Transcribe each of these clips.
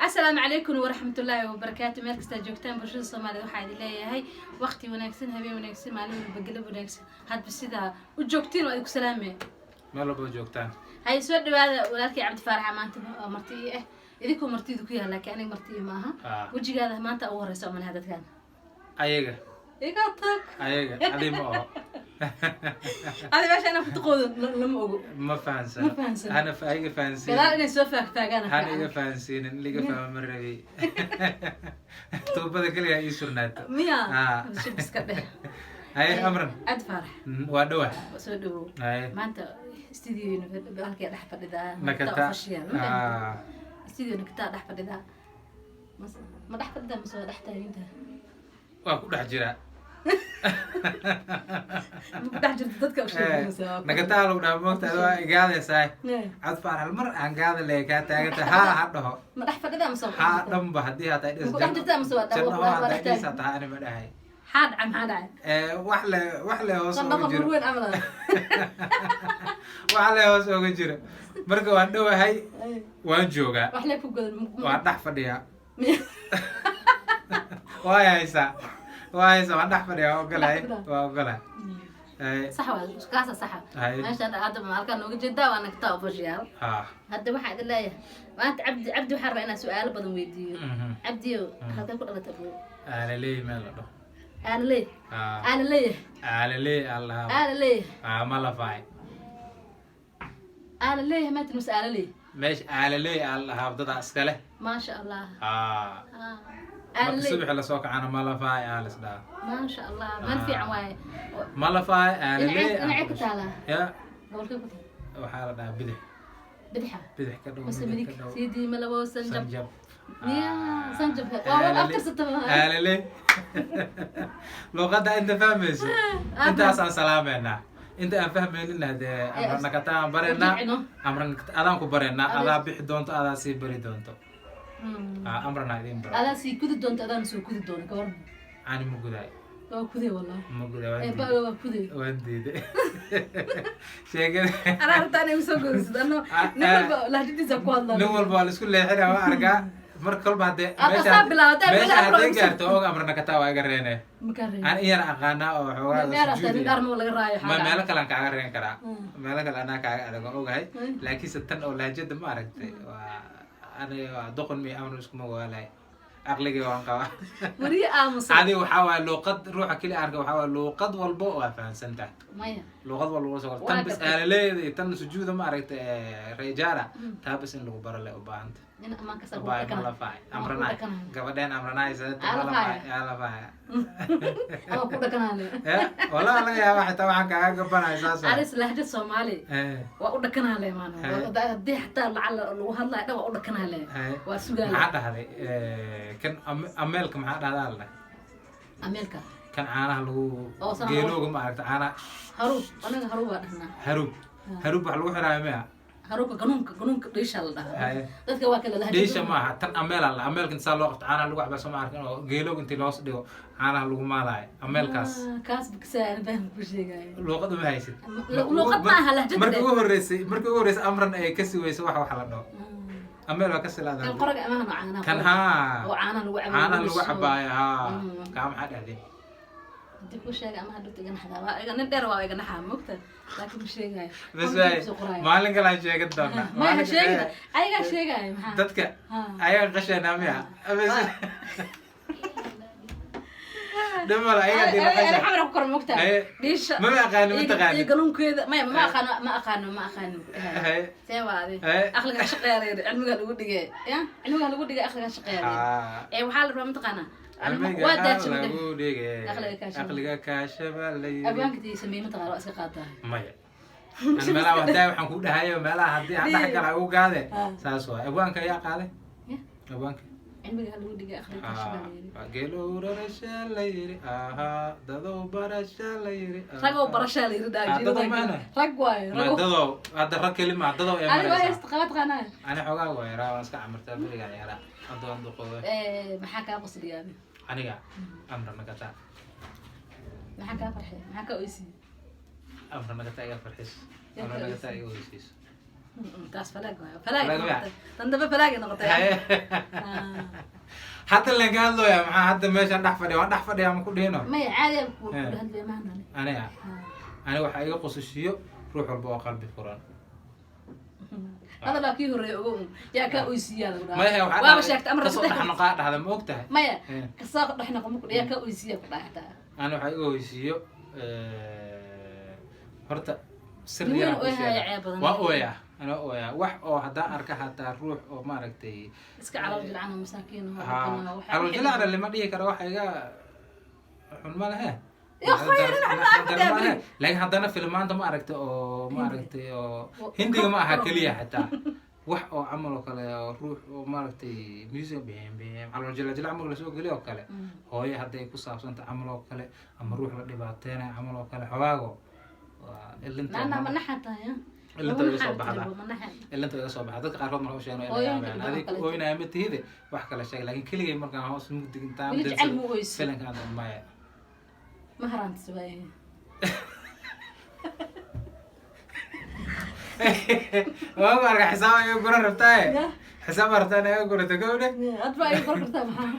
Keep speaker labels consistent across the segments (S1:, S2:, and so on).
S1: Asalaamu calaykum waraxmatullaahi wabarakaatu. Meel kastaa joogtaan, bulshada Soomaaliyed, waxaa idin leeyahay waqti wanaagsan, habeen wanaagsan, maalin walba galab wanaagsan, hadba sidaa u joogtiin waa idinku salaamaya.
S2: Meel walba joogtaan.
S1: Hay, soo dhawaada. Walaalkay Cabdi Faaraxa maanta waa marti ii ah. Idinkoo martidu ku yaha, laakiin aniga marti ii maaha. Wejigaada maanta ugu horeysa umanaha dadkan.
S2: Ayaga.
S1: Iga tag.
S2: Ayaga adi ma oho.
S1: Adi meesha inaan kutuqoodo lama ogo.
S2: Ma fahansano.
S1: Ma fahansano.
S2: Hana iga fahansiinin.
S1: Gadaal inay soo faagfaagaan.
S2: Hana iga fahansiinin, in liga fahma ma rabi. Tuubada keliya ii surnaato.
S1: Miya?
S2: Ah.
S1: Shib iska dheh.
S2: Haye, Amran.
S1: Cabdi Faarax.
S2: Waa dhawa.
S1: Soo dhawow.
S2: Haye.
S1: Maanta studio halkee dhex fadhidaa?
S2: Nakata.
S1: Official. Studio Nakataa dhex fadhidaa. Ma dhex fadhidaa mise waa dhex taagintaha?
S2: Waa ku dhex jiraa.
S1: Ma ku dhex jirto dadka u sheeganaysaa?
S2: Nakataa lagu dhaha, moogta waa igaadaysaa. Cad Faarax hal mar aan gaada le kaa taaganta haa ha dhaho.
S1: Ma dhex fadhidaa mise waa
S2: Haa, dhanba haddii hataa
S1: Ma ku dhex jirtaa mise waa
S2: janno
S1: waa
S2: hataa
S1: dhex
S2: dhis
S1: taagan?
S2: Hataa ani ma dhahay.
S1: Maxaa dhacay? Maxaa dhacay?
S2: Wax le, wax le hoos
S1: Sandhaqa
S2: oga jiro.
S1: Burweyn camal ah.
S2: Wax le hoos oga jiro. Marka waan dhowahay, waan joogaa.
S1: Wax le ku godan.
S2: Waan dhex fadhiyaa. Waa haysaa, waa haysaa, waan dhex fadhiyaa, waa ogolahay.
S1: Dhex fadhiyaa.
S2: Waa ogolahay.
S1: Sax waa kaasa, saxa.
S2: Haye.
S1: Meeshaan hadda halkaan nooga jeedaa waa Nagtaa Official. Hadda waxaa idin leeyahay maanta Cabdi waxaan rabaa inaan su-aalo badan weydiiyo. Cabdiyo, halkee ku dhalatay buu?
S2: Aalaley meel la dhaho.
S1: Aalaley? Aalaleeyahay?
S2: Aalaley allah.
S1: Aalaleeyahay?
S2: Ma la faay.
S1: Aalaleeyahay maatin mise aalaley?
S2: Meesha aalaley aa la dhahaa, dadaa iska leh.
S1: Maasha Allah.
S2: Marka
S1: Aalaley.
S2: Subaxi lasoo kacana ma la faay aa la is dhahaa.
S1: Maasha Allah, meel fiican waaye.
S2: Ma la faay aalaley.
S1: Dhinacee ku taalaa?
S2: Ya.
S1: Gobolkee ku taala?
S2: Waxaa la dhahaa bidix.
S1: Bidixa?
S2: Bidix ka dhow.
S1: Mise
S2: midig
S1: midig?
S2: Ka dhow.
S1: Sidii malabo sanjab.
S2: Sanjab.
S1: Miya sanjab waa wad aftirsata?
S2: Aalaley luuqadda inta fahmayso intaasaan salaameynaa, inta aan fahmaynina dee Amra Nakataa aan bareynaa.
S1: Ujilcino.
S2: Amra adaan ku bareynaa, adaa bixi doonto, adaa sii bari doonto. Amrana idin baro.
S1: Adaa sii gudi doonta, adaana soo gudi doona, ka waran?
S2: Ani ma gudaay.
S1: Waa kuday wallahi.
S2: Ma gudaay, waan
S1: ee
S2: diiday.
S1: Ba waa kuday.
S2: Waan diiday sheekada.
S1: Anaa rabtaa inay usoo godisid ano. Nin walba lahjadiisa ku hadlaa.
S2: Nin walba waa la isku leexinaya, waa arkaa mar kolba haddee
S1: Hadda
S2: meesha
S1: saa bilaabatay,
S2: meesha
S1: meesha
S2: hadday
S1: afro
S2: gaarto og Amra Nakataa waa iga reene.
S1: Makaa reebay.
S2: Aan iyana aqaanaa oo xoogaa
S1: dheer
S2: sujuudi.
S1: nin dhaar ma laga raayo.
S2: Ma meelo kale aan kaaga reen karaa. Meelo kale anaa kaaga adag, waan ogahay. Laakiinse tan oo lahjada ma aragtay, waa aniga waa doqon mi Amran iskuma waalahay, aqligay waan qabaa.
S1: Weriye aamusan.
S2: Adi waxaa waaye luuqad ruuxa keli arka, waxaa waaye luuqad walbo waa fahansan tahay.
S1: Maya.
S2: Luuqad walba waa soo
S1: Waa
S2: tan bas
S1: gartay.
S2: Aalaleeda iyo tan sujuuda ma aragtay reejaara taa bas in lagu baro le u baahanta.
S1: Nin amaan kasa
S2: Baay ma la faay amranaay gabadheen amranaay
S1: Aa la faaya.
S2: Aa la faaya.
S1: Ama ku dhakanaale.
S2: Walaa laga yaaba xitaa waxaan kaaga gabanaya saas waay.
S1: Aris lahjad Soomaali waa u dhakanaale maana. Haddii xataa lacala lagu hadlayo dhan waa u dhakanaale. Waa sugaale.
S2: Maxaa dhahday kan ameelka? Maxaa dhahdaa la dhahay?
S1: Ameelka?
S2: Kan caanaha lagu
S1: Oo, sana
S2: geelooga ma aragta caanaha.
S1: Haruub, anaga haruub baa dhahnaa.
S2: Haruub, haruub wax lagu xiraayo miya?
S1: Haruubka ganuunka, ganuunka dhiisha la dhahaa. Dadka waa kala lahjad.
S2: Dhiisha maaha tan, ameela la ameelka intaa loo qabto caanaha lagu cabaa, soo ma arkin oo geelooga intii loos dhigo caanaha lagu maalaayo ameelkaas?
S1: Kaas bakasaa baan ku sheegaya.
S2: Luuqad uma haysid.
S1: Luuqad ma aha, lahjad.
S2: Markii ugu horreysay, markii ugu horreysay Amran ay kasi weyso wax la dhaho ameel waa ka silaada.
S1: Kan qoraga amaha no caanaha.
S2: Kan haa.
S1: Oo caanaha lagu cabo.
S2: Caanaha lagu cabaayo haa. Kaa maxaa dhahdeen?
S1: Hadii ku sheega ama hadhowta iga naxdaa, waa iga nin dheer, waa iga naxaa mogta, laakiin ma sheegayo.
S2: Bas waay, maalin kale aan sheegan doonaa.
S1: Maya, sheegida ayagaa sheegaayo maxaa.
S2: Dadka ayaga qashanaa miya? Bas dhimal ayaga dii la qasha.
S1: Xamar ku kor mogta. Dhiisha.
S2: Mama aqaani, ma taqaani.
S1: Iyo galuunkeeda maya, ma aqaano, ma aqaano, ma aqaano. See waa adi? Aqliga shaqeeya la yidhi, cilmiga lagu dhigay ya, cilmiga lagu dhigay, aqliga shaqeeya la yidhi. Ee waxaa la rabaa mataqaanaa
S2: Cilmiga
S1: waa daajima.
S2: Lagu dhigay.
S1: Aqliga kaashaba.
S2: Aqliga kaashaba la yidhi.
S1: Abwaanka sameey mataqaana, waa iska qaataa.
S2: Maya, an meelaha wadaa waxaan ku dhahayo meelaha haddii aan dhex gala ugu gaade. Saas waay, abwaanka ayaa qaaday. Abwaanka.
S1: Cilmiga lagu dhigay, aqliga kaashaba la yidhi.
S2: Geelow rarasha la yidhi, ahaa dadow barasha la yidhi.
S1: Ragow barashaa la yidhi.
S2: Dadow maana.
S1: Rag waayo.
S2: Ma
S1: ragow.
S2: Dadow hadda rag keli ma dadow ee
S1: Adiga waa
S2: maraysaa.
S1: Haysta qaba taqaanaa.
S2: Ani xoogaa waay raa, waan iska camirtaa berigaan yaraa hadda waan duqoobay.
S1: Maxaa kaa qosliyaa?
S2: Aniga Amra Nagataa.
S1: Maxaa kaa farxiya? Maxaa kaa oysiya?
S2: Amra Nagataa iga farxis.
S1: Yaa
S2: Amra
S1: kaa
S2: Nagataa iga hoysiiso.
S1: Taas falaag waayo, falaag
S2: Falaag miya?
S1: noqotay. Tan dambe falaagay noqotay.
S2: Hadda laga hadlooya, maxaa hadda meeshaan dhex fadhiya? Waan dhex fadhiya, ma ku dhihino?
S1: Maya, caadi aan ku kula hadlaya maahane.
S2: Aniga, aniga waxaa iga qosashiyo ruux walba oo qalbi furan.
S1: Hadalaa kii horreeya ogo un yaa kaa oysiiyaa lagu dhahaa.
S2: Maya, waxaa
S1: Waaba sheegtay amar
S2: kasoo dhex noqaa dhahda, ma og tahay?
S1: Maya, kasoo dhex noqo ma ku yaa kaa oysiiyaa ku dhaha xataa.
S2: Ani waxaa iga hoysiiyo horta sir
S1: Nin weyn
S2: yaraan ku
S1: ooyahaya
S2: sheega.
S1: ceeb badan.
S2: Waa ooyaa, anaa ooyaa wax oo haddaan arka hataa ruux oo maaragtay
S1: Iska calool jilcan oo masaakiin oo
S2: ha
S1: dhaqan oo
S2: calool jilacna lama dhihi karo, waxa iga xun ma lehe.
S1: Ya khayr, nin xun ma aragtay, abri.
S2: Laakiin haddana filmaanta ma aragtay oo ma aragtay oo Hindiga ma aha keliya, xataa wax oo camal oo kale oo ruux oo maaragtay music bim bim calool jila jila camal lasoo geliyo oo kale, hooyo hadday ku saabsanta camal oo kale ama ruux la dhibaateynayo camal oo kale, xogaago waa ilinta.
S1: Naana ma naxa tahay, ha?
S2: Ilinta iga soo baxda.
S1: Ma naxa.
S2: Ilinta iga soo baxda. Dadka qaarkood marka u sheegno inay
S1: Hooyooyinka
S2: yaabeen
S1: dhibaan
S2: adig
S1: kale.
S2: Ooynaya ma tihide, wax kale sheeg, laakiin keligay markaan hoos mugdig intaan
S1: Weli jecel ma ooysid?
S2: Filankaan maya.
S1: Ma haraantis waaye.
S2: Waa ku arka, xisaab iga guran rabtaaye.
S1: Ya.
S2: Xisaab baa rabtaa inay iga gurato, gabdhe.
S1: Hadba ay kor kartaa maxaa?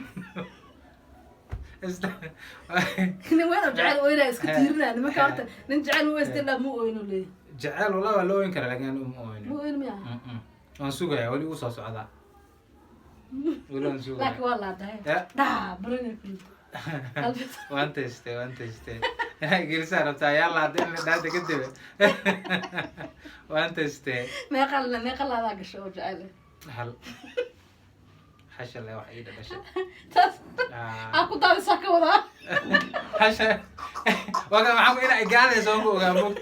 S1: Nin weyn oo jecel ooynaya iska tiirinaya nimanka horta. Nin jecel u oystay dhaa ma ooyno leeyahay.
S2: Jecel wallah waa loo oyn karaa, laakiin anigu ma oynin.
S1: Ma ooyno miya?
S2: Mm-mm. Waan sugayaa, weli uu soo socdaa, weli waan sugayaa.
S1: Laakiin waa laadahay.
S2: Ya.
S1: Dhaa barana ku
S2: Waan taystay, waan taystay. Gelisaa rabtaa yaa laada in la dhaada kadib, waan taystay.
S1: Meeqa laadaa gasho oo jecel?
S2: Hal hasha le wax ii dhadhashay.
S1: Taas
S2: Ah.
S1: aa ku daadisaa ka wadaa.
S2: Hasha waga maxaa ku ina igaadayso, waan ku ogaa mogta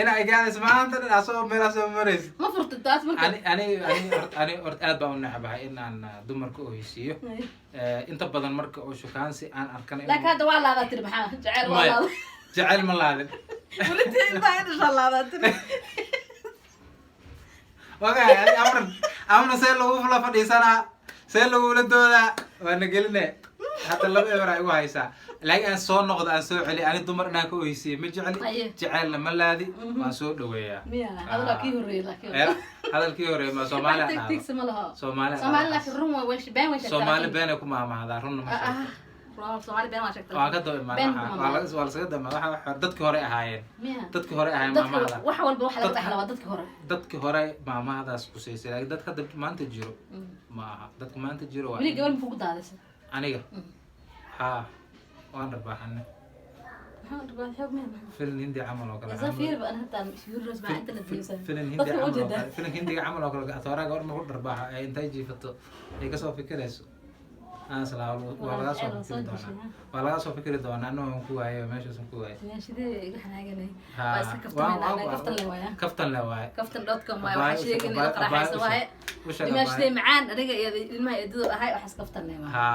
S2: ina igaadayso maanta dhan asoo meelaa soo maraysa.
S1: Ma furtid taas marka.
S2: Ani horta aad baan u necbahay in aan dumarka oheysiiyo. Inta badan marka oo shukaansi aan arkana
S1: Laakiin hadda waa laadaa tiri, maxaa jecel waa
S2: Maya.
S1: laada.
S2: Jecel ma laadin.
S1: Weli tii ilmaha in dhashaa laadaa tiri.
S2: Waga ani amran amna see lagula fadhiisanaa, see lagula doodaa, waana geline. Hadda laba eber ay igu haysaa, laakiin aan soo noqdo, aan soo celi. Ani dumar inaan ka oheysiiyo ma jecli.
S1: Aye.
S2: Jecelna ma laadi, waan soo dhaweeyaa.
S1: Miya hadalaa kii horreeyay laakiin.
S2: Hadalkii hore ma Soomaali
S1: Wax
S2: aan
S1: tagtiigsa ma laha.
S2: Soomaali aan
S1: Soomaali
S2: dhaho.
S1: Laakiin run way been way sheegtaa.
S2: Soomaali
S1: laakiin.
S2: beenay ku maahmaahdaa, runna ma
S1: Ah,
S2: sheegto.
S1: ah. Soomaali been waa sheegtaa.
S2: Waa ka daba imaan
S1: Been
S2: waxa-
S1: kuma
S2: waa
S1: maahmaahdo.
S2: waa lasaga daba waxa dadkii hore ahaayeen.
S1: Miya
S2: Dadkii hore ahaayeen
S1: dadka
S2: maahmaahda.
S1: Wax walba waxa laga dhaxla waa dadka hore.
S2: Dadkii hore maahmaahdaas kusaysay, laakiin dadka hadda maanta jiro ma aha. Dadka maanta jiro waa
S1: Weli gabar ma kugu daadaysa?
S2: Aniga haa, waan dharbaaxane.
S1: Maxaa dharbaax xoog miya?
S2: Filin Hindi camal oo kale.
S1: Isla fiir ba ana hataa fiiros baa inta la diinsan.
S2: Filin Hindi
S1: Dadka
S2: camal oo
S1: ujeedaa.
S2: kale, filin Hindiga camal oo kale, atooraa gabar marku dharbaaxo ee intay jiifato ay kasoo fikirayso asla waa laga soo
S1: Waa
S2: fikiri
S1: jecel,
S2: doonaa, waa laga soo fikiri doonaa. Anna waan ku waayo, meeshaasan ku waayo.
S1: Meeshadee iga xanaaganay.
S2: Ha,
S1: Waa iska kaftamayna, anaga kaftan le waaya.
S2: Kaftan le waaye.
S1: Kaftan.com waaye,
S2: Abaay
S1: waxaa sheegin ila
S2: abaay
S1: qaraxaysa waaye.
S2: U sheeg abaay.
S1: Dimaashadee macaan aniga iyo ilmaha eedada ahay, waxaas kaftan le waaye.
S2: Ha.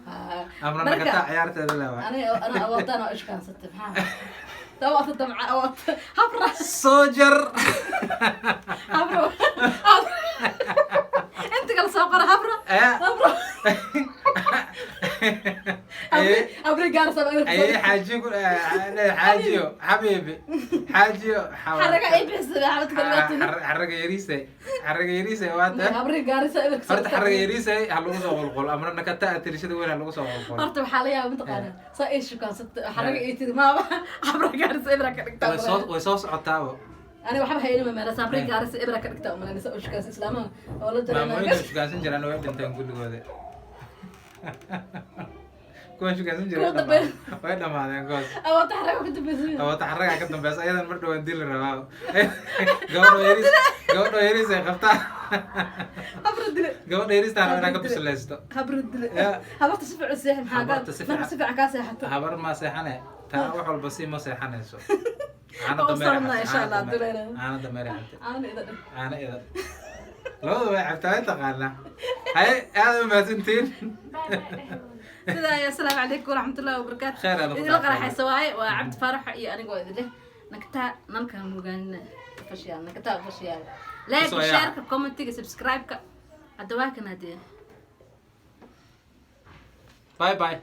S1: Ha.
S2: Amra
S1: Marka,
S2: nakataa ciyaarteeda le waaye.
S1: Aniga ana awoodaan oo ishkaansatay maxaa? Dawaata damca awood. Habra.
S2: Soo jar.
S1: Habra. Inta kale soo qora habra. Habra. Habri gaarsan.
S2: Ayay xaajiyo ku xaajiyo xabiibi xaajiyo.
S1: Xaraga ay bixisay xabad kale waa tuni.
S2: Xaraga yariise, xaraga yariise waata.
S1: Habri gaarisa eber.
S2: Horta xaraga yariise ha lagu soo qulqul, amra nakataa tirishada weyn ha lagu soo qulqul.
S1: Horta waxaa la yaaba mataqaanaa saa ay shukaansatay xaraga ay tiri maama habra gaarisa ebra ka dhigtaa.
S2: Way soo socotaaba.
S1: Aniga waxba haynin meela sabri gaarisa ebra ka dhigtaa umalanaysa oo shukaansa islaamaha oo la
S2: Maamooyinka
S1: jareynaya.
S2: shukaansan jiraan way dhinteen kulligooda. Kuwan shukaansan jiray
S1: Kuwa dambe.
S2: way dhamaadeen kuwaas.
S1: Awoodta xaraga ka dambeysay.
S2: Awata xaragaa ka dambeysa, ayadan mar dhawaan dili rabaa. Gabadho yariis, gabadho yariis ay qabtaa.
S1: Habra dile.
S2: Gabadha yariistaa raba inaa ka bisleysto.
S1: Habra dile.
S2: Ya.
S1: Habarta si fiican u seexi maxaa
S2: Habarta si
S1: marka
S2: fiican.
S1: si fiican kaa seexato.
S2: Habar ma seexane, taa wax walba si ma seexanayso. Caano
S1: Waa u
S2: dameer
S1: sarnaa
S2: cabtay,
S1: insha
S2: caano
S1: Allah,
S2: dameer.
S1: duleena.
S2: Caano dameer cabtay.
S1: Caano ida dhig.
S2: Caano ida labada way cabtaa, way taqaanaa. Haye, aad u mahadsantihiin.
S1: Sidaa ayaa, asalaamu calaykum waraxmatullahi wabarakaatu.
S2: Khayr aad ku
S1: Idinla
S2: dhaafay.
S1: qaraxaysa waaye waa Cabdi Faarax iyo anigoo idin leh nakataa nalka mugaanina fashiyaal, nakataa fashiyaal, like,
S2: Kusoo yaac.
S1: Shareka, commentiga, subscribe-ka hadda waa kan hadee.
S2: Bye bye.